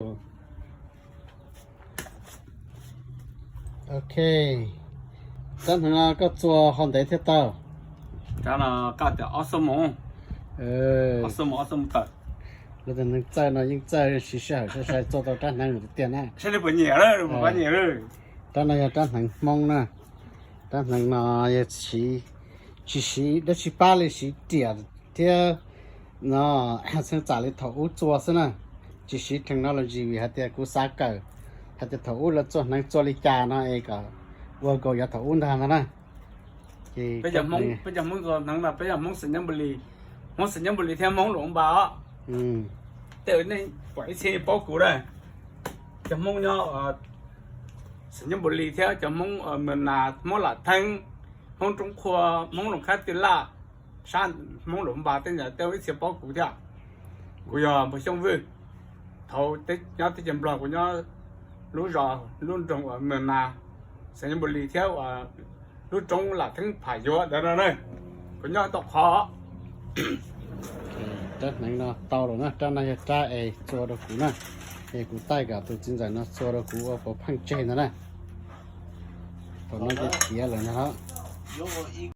Ok, rab hneev no koj txua hau ntev thiaj tau? Rab no koj tias ob xuab moos, ob xuab moos, ob xuab moos tawm. Lawv tus neeg txawj no yeej txawj siv sij hawm sai sai txua tau rab hneev tiag tiag na. Saib nej puas nyiam lawm, puas nyiam lawm. Rab no yog rab hneev Hmoob na. Rab hneev no yog siv, tsis siv dab tsi pab li, siv riam thiab no, txheej txam li thaum ub txua xwb na. Tsis siv technology vim hais tias kuv xav kawm hais tias thaum ub lawv txua hneev txua li cas no es kom ua nkaus yav thaum ub ntag no na. Peb cov Hmoob txua hneev no peb yog Hmoob Xeem Nyab Npus Lis, Hmoob Xeem Nyab Npus Lis thiab Hmoob Luam Npas os. Tej nej pom ib txhia paub kuv na, cov Hmoob nyob Xeem Nyab Npus Lis thiab cov Hmoob Mws Nas, Hmoob Lam Theeb, Hmoob Roob Qhua, Hmoob Loos Khab Tij Laj, sab Hmoob Luam Npas tej ntawd tej ib txhia paub kuv thiab. Kuv yog Npawg Xyooj Vwj, thaum nyob teb chaws Nplog kuv nyob lub zos lub nroog uas Mws Nas, Xeem Nyab Npus Lis thiab uas lub roob Lam Theeb Pham Yuav ntawd no na, kuv nyob tau qhov. Rab hneev no tau lawm na, rab no yog rab es txua rau kuv na, es kuv taij kom tus txiv ntxawm no txua rau kuv ua puav pheej tseg ntawd na. Thaum no ces tiav lawm ntag.